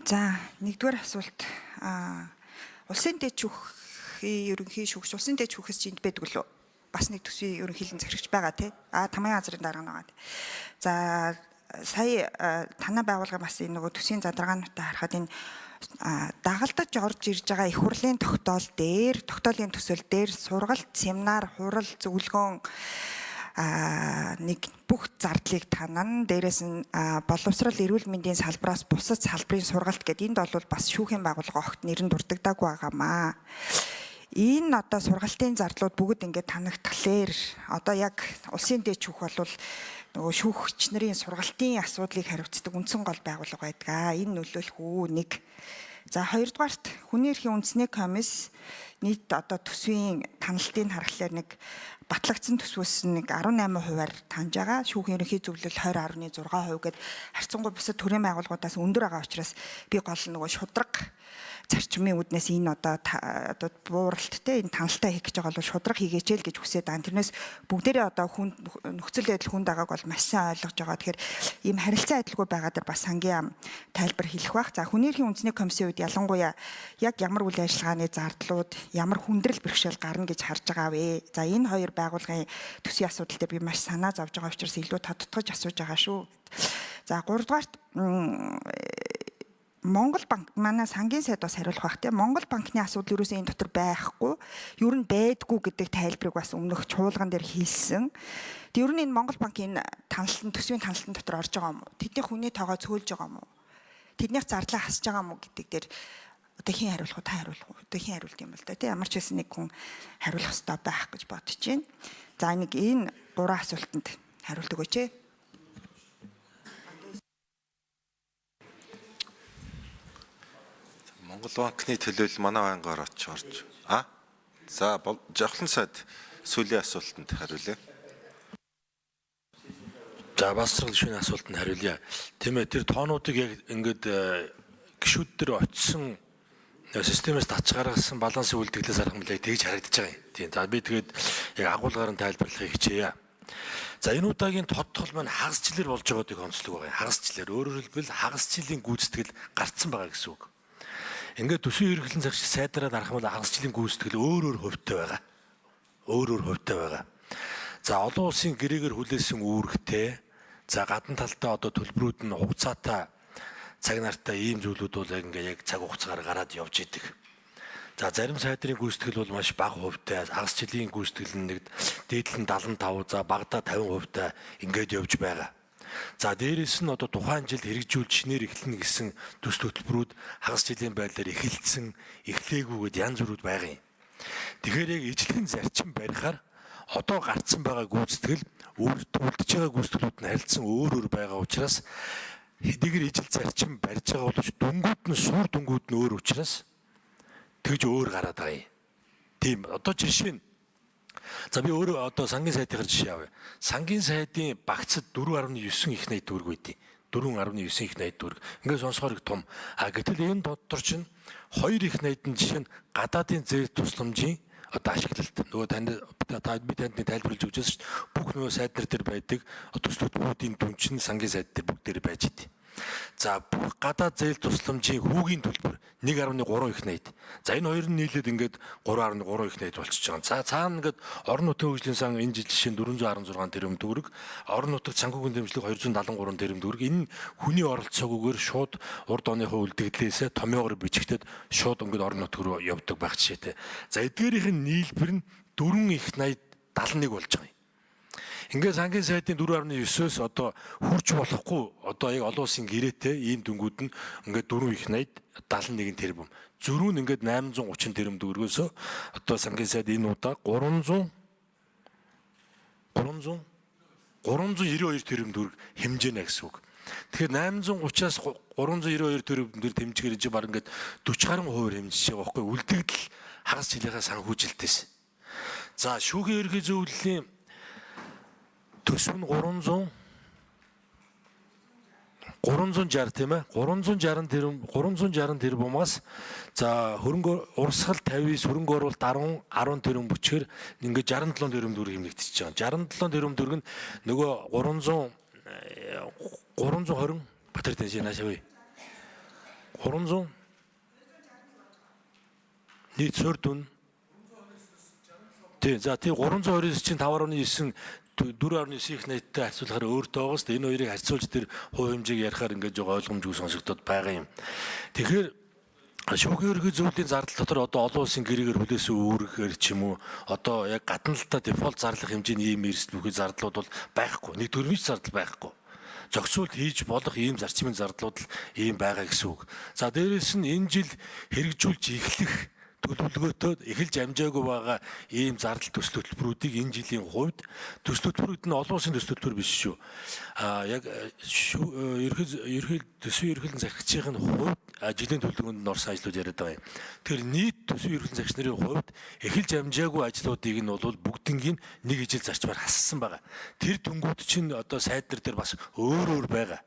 За, нэгдүгээр асуулт улсын дэд шүүхийн ерөнхий шүүгч, улсын дэд шүүхээс чи энд байдаг лөө? Бас нэг төсвийн ерөнхийлэн захирагч байгаа тий. Тамгын газрын дарга байгаа. За, сая танай байгууллага бас энэ нөгөө төсвийн задаргаануудаа харахад энэ дагалдаж орж ирж байгаа их хурлын тогтоол дээр, тогтоолын төсөл дээр сургалт, семинар, хурал, зөвлөгөөн нэг бүх зардлыг танан, дээрээс нь боловсрал эрүүл мэндийн салбараас бусад салбарын сургалт гэдэг энд бол бас шүүхийн байгууллага огт нэр нь дурддаггүй байгаамаа. Энэ одоо сургалтын зардлууд бүгд ингээд танагдхлаар одоо яг улсын дэд шүүх бол нөгөө шүүгч нарын сургалтын асуудлыг хариуцдаг үндсэн гол байгууллага байдаг. Энэ нөлөөлөх үү нэг. За, хоёрдугаарт хүний эрхийн үндэсний комисс нийт одоо төсвийн таналтыг харахлаар нэг батлагдсан төсвөөс нэг 18%-аар таньж байгаа. Шүүхийн ерөнхий зөвлөл 20.6% гээд харьцангуй бусад төрийн байгууллагуудаас өндөр байгаа учраас би гол нөгөө шудраг зарчмын үүднээс энэ одоо одоо бууралттай энэ таналтай хийх гэж байгаа бол шудраг хийгээч л гэж хүсээд байгаа. Тэрнээс бүгдээрээ одоо хүн нөхцөл байдал хүнд байгааг бол маш сайн ойлгож байгаа. Тэгэхээр ийм харилцан адилгүй байгаа дээр бас сангийн яам тайлбар хэлэх бах. За, хүний эрхийн үндэсний комиссийн үед ялангуяа яг ямар үйл ажиллагааны зардлууд, ямар хүндрэл бэрхшээл гарна гэж харж байгаа вэ? За, энэ хоёр байгууллагын төсвийн асуудал дээр би маш санаа зовж байгаа учраас илүү тодтогч асууж байгаа шүү. За, гуравдугаарт Монгол банк, манай сангийн сайд бас хариулах бах тийм. Монгол банкны асуудал ерөөсөө энэ дотор байхгүй. Ер нь байдгүй гэдэг тайлбарыг бас өмнөх чуулган дээр хэлсэн. Тэг ер нь энэ Монгол банкын таналтан, төсвийн таналтан дотор орж байгаа юм уу? Тэдний хүний тоогоо цөөлж байгаа юм уу? Тэднийх зардлаа хасж байгаа юм уу гэдэг дээр одоо хэн хариулах вэ? Та хариулах уу? Одоо хэн хариулт юм бол та тийм, ямар ч байсан нэг хүн хариулах ёстой байх гэж бодож байна. За, нэг энэ гурван асуултанд хариулт өгөөч ээ. Монгол банкны төлөөлөл манай байнгаар очиж орж. За, Жавхлан сайд сүүлийн асуултанд хариулъя. За, Басрал шүний асуултанд хариулъя. Тийм ээ, тэр тоонуудыг яг ингээд гишүүд дээр очисон системээс татж гаргасан балансын үлдэгдлээс харах юм бол яг тэгж харагдаж байгаа юм. Тийм. За, би тэгээд яг агуулгаар нь тайлбарлахыг хичээе. За, энэ удаагийн тодтол маань хагас жилээр болж байгааг онцлог байгаа юм. Хагас жилээр, өөрөөр хэлбэл хагас жилийн гүйцэтгэл гарцсан байгаа гэсэн үг. Ингээд төсвийн ерөнхийлөн захирч сайдраад харах юм бол хагас жилийн гүйцэтгэл өөр өөр хувьтай байгаа. Өөр өөр хувьтай байгаа. За, олон улсын гэрээгээр хүлээсэн үүрэгтэй. За, гадна талдаа одоо төлбөрүүд нь хугацаатай, цаг нартай ийм зүйлүүд бол яг ингээ яг цаг хугацаагаар гараад явж идэг. За, зарим сайдрын гүйцэтгэл бол маш бага хувьтай, хагас жилийн гүйцэтгэл нь нэг дээдл нь 75, за багадаа 50 хувьтай ингээд явж байгаа. За, дээрэс нь одоо тухайн жил хэрэгжүүлж шинээр эхлэнэ гэсэн төс хөтөлбөрүүд хагас жилийн байдлаар эхэлсэн, эхлээгүйгээд янз бүрүүд байгаа юм. Тэгэхээр яг ижлэгэн зарчим барихаар одоо гарцсан байгаа гүйцэтгэл үлдэж байгаа гүйцэтгэлүүд нь харилцан өөр өөр байгаа учраас хэдийгээр ижил зарчим барьж байгаа боловч дүнгууд нь суур дүнгууд нь өөр учраас тэгж өөр гараад байгаа юм. Тийм, одоо жишээ нь за би өөрөө одоо сангийн сайдынхаар жишээ авъя. Сангийн сайдын багцад 4.9 их найд төгрөг байдیں۔ 4.9 их найд төгрөг. Ингээд сонсохоор их том. А гэтэл энэ дотор чинь 2 их найд нь жишээ нь гадаадын зээл тусламжийн одоо ашиглалт. Нөгөө танд та би танд нэг тайлбарлаж өгч байсан шүү дээ. Бүх нөгөө сайд нар дээр байдаг төс төлбөрүүдийн дүн чинь сангийн сайд дээр бүгдээр байж идэв. За, бүх гадаад зээл тусламжийн хүүгийн төлбөр 1.3 их найд. За, энэ хоёр нь нийлээд ингээд 3.3 их найд болчихж байгаа. За, цаана ингээд орон нутгийн хөгжлийн сан энэ жил жишээ нь 416 тэрбум төгрөг, орон нутагт санхүүгийн дэмжлэг 273 тэрбум төгрөг. Энэ хүний оролцоогүйгээр шууд урд оныхоо үлдэгдлээсээ томьёогоор бичигдээд шууд ингээд орон нутг руу явдаг байх жишээтэй. За, эдгээрийнх нь нийлбэр нь 4 их найд 71 болж байгаа юм. Ингээд сангийн сайдын 4.9-өөс одоо хүрч болохгүй одоо яг олон улсын гэрээтэй ийм дүнгууд нь ингээд 4 их 80 71 тэрбум. Зөрүү нь ингээд 830 тэрбум төгрөгөөс одоо сангийн сайд энэ удаа 300 300 392 тэрбум төгрөг хэмжээнэ гэсэн үг. Тэгэхээр 830-аас 392 тэрбум төгрөг хэмжигээр чи баг ингээд 40 гаруй хувиар хэмжиж байгаа байхгүй, үлдэгдэл хагас жилийнхаа санхүүжилтээс. За, шүүхийн ерөнхий зөвлөлийн төсөв нь 360, тийм ээ, 360 тэрбум, 360 тэрбумаас за хөрөнгө урсгал 59, хөрөнгө оруулалт 10 10 тэрбум бүчгээр ингээд 67 тэрбум төгрөг хэмнэгдчихэж байгаа. 67 тэрбум төгрөг нь нөгөө 300 320 Батар дэжээ наашаа. 300 нийт суурь дүн. Тий, за тий 329 чинь 5.9 4.9 их нэттэй харьцуулахаар өөр тоогоос энэ хоёрыг харьцуулж тэр хувь хэмжээг ярихаар ингээд жоо ойлгомжгүй сонсогдоод байгаа юм. Тэгэхээр шүүхийн ерөнхий зөвлөлийн зардал дотор одоо олон улсын гэрээгээр хүлээсэн үүргээр ч юм уу одоо яг гадна талдаа дефолт зарлах хэмжээний ийм эрсдэл бүхий зардлууд бол байхгүй. Нэг төрмич зардал байхгүй. Зохицуулт хийж болох ийм зарчмын зардлууд л ийм байгаа гэсэн үг. За дээрэс нь энэ жил хэрэгжүүлж эхлэх төлөвлөгөөтэй эхэлж амжаагүй байгаа ийм зардал төсөл хөтөлбөрүүдийг энэ жилийн хувьд төсөл хөтөлбөрүүд нь олон улсын төсөл хөтөлбөр биш шүү. А яг ерөнхий төсвийн ерөнхийлөн захирагчийн хувьд жилийн төлөвлөгөөнд нь орсон ажлууд яриад байгаа юм. Тэгэхээр нийт төсвийн ерөнхийлөн захирагч нарын хувьд эхэлж амжаагүй ажлуудыг нь бол бүгднгийн нэг ижил зарчмаар хассан байгаа. Тэр түнгүүд чинь одоо сайд нар дээр бас өөр өөр байгаа.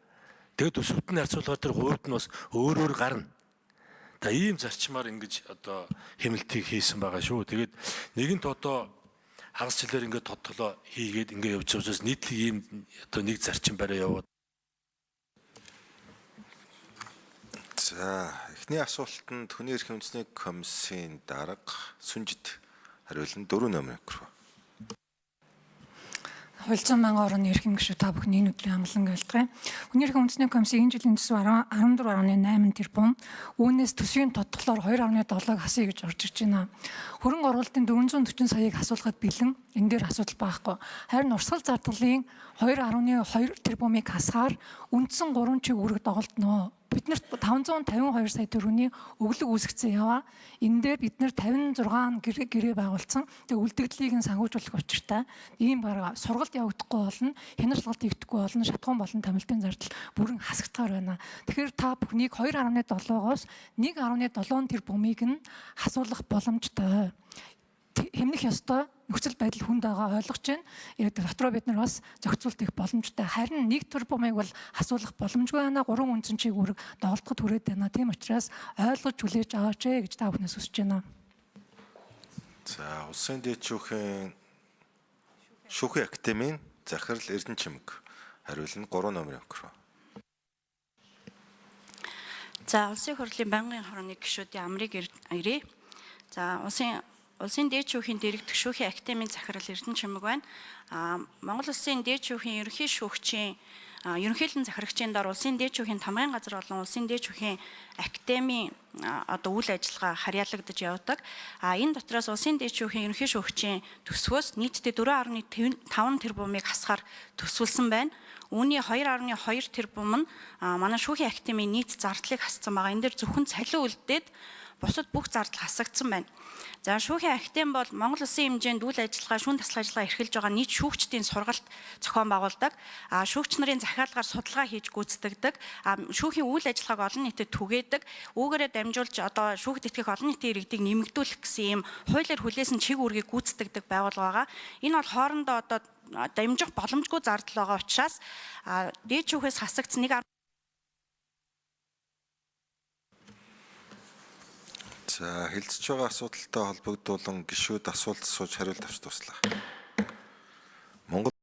Тэгээд төсөвт нь харьцуулахаар тэр хувьд нь бас өөр өөр гарна. За ийм зарчмаар ингэж одоо хэмнэлтийг хийсэн байгаа шүү. Тэгээд нэгэнт одоо хагас жилээр ингээд тодтолоо хийгээд ингээд явж байгаа учраас нийтлэг ийм одоо нэг зарчим бариа яваад. За эхний асуултанд хүний эрхийн үндэсний комиссийн дарга Сүнжид хариулна 4 номер микрофон. Хууль зүйн байнгын орны эрхэм гишүүд та бүхний энэ өдрийн амлан гэлтгий. Хүний эрхийн үндэсний комиссийн энэ жилийн төсөв 14.8 тэрбум. Үүнээс төсвийн тодтолоор 2.7-ыг хасъя гэж орж ирж байна. Хөрөнгө оруулалтын 440 саяыг асуулгад бэлэн. Энэ дээр асуудал байхгүй. Харин урсгал зардлын 2.2 тэрбумыг хасахаар үндсэн 3 чиг үүрэг доголдно. Бид нарт 552 сая төгрөгийн өглөг үүсгэсэн яваа. Энэ дээр бид нар 56 гэрээ байгуулсан. Тэгээ үлдэгдлийг нь санхүүжүүлэх учиртай. Ийм барга сургалт явагдахгүй болно, хянарчлагалт хийгдэхгүй болно, шатхуун болон томилтын зардал бүрэн хасагдахаар байна. Тэгэхээр та бүхнийг 2.7-оос 1.7 тэрбумыг нь хасуулах боломжтой. Хэмнэх ёстой нөхцөл байдал хүнд байгаа ойлгож байна. Яг дотроо бид нар бас зохицуулт их боломжтой. Харин нэг тэрбумыг бол асуулах боломжгүй байна. Гурван үндсэн чиг үүрэг доголдоход хүрээд байна. Тийм учраас ойлгож хүлээж аваач ээ гэж та бүхнээс хүсэж байна. За улсын дээд шүүхийн шүүхийн академийн захирал Эрдэнэ Чимэг хариулна 3 номер микрофон. За улсын хурлын байнгын хорооны гишүүдийн амрыг ирье. За улсын дээд шүүхийн дэрэгдэх шүүхийн академийн захирал Эрдэнэ Чимэг байна. Монгол улсын дээд шүүхийн ерөнхий шүүгчийн ерөнхийлөн захирагчийн дор улсын дээд шүүхийн тамгын газар болон улсын дээд шүүхийн академийн одоо үйл ажиллагаа харьяалагдаж явдаг. Энэ дотроос улсын дээд шүүхийн ерөнхий шүүгчийн төсвөөс нийтдээ 4.5 тэрбумыг хасахаар төсвөлсөн байна. Үүний 2.2 тэрбум нь манай шүүхийн академийн нийт зардлыг хассан байгаа. Энэ дээр зөвхөн цалин үлдээд бусад бүх зардал хасагдсан байна. За шүүхийн академи бол Монгол улсын хэмжээнд үйл ажиллагаа, шүүн тасалгаа ажиллагаа эрхэлж байгаа нийт шүүгчдийн сургалт зохион байгуулдаг. Шүүгч нарын захиалгаар судалгаа хийж гүйцэтгэдэг. Шүүхийн үйл ажиллагааг олон нийтэд түгээдэг. Үүгээрээ дамжуулж одоо шүүхд итгэх олон нийтийн иргэдийг нэмэгдүүлэх гэсэн ийм хуулиар хүлээсэн чиг үүргийг гүйцэтгэдэг байгууллага байгаа. Энэ бол хоорондоо одоо дамжих боломжгүй зардал байгаа учраас дээд шүүхээс хасагдсан нэг За хэлцэж байгаа асуудалтай холбогдуулан гишүүд асуулт асууж хариулт авч дуслаа. Монгол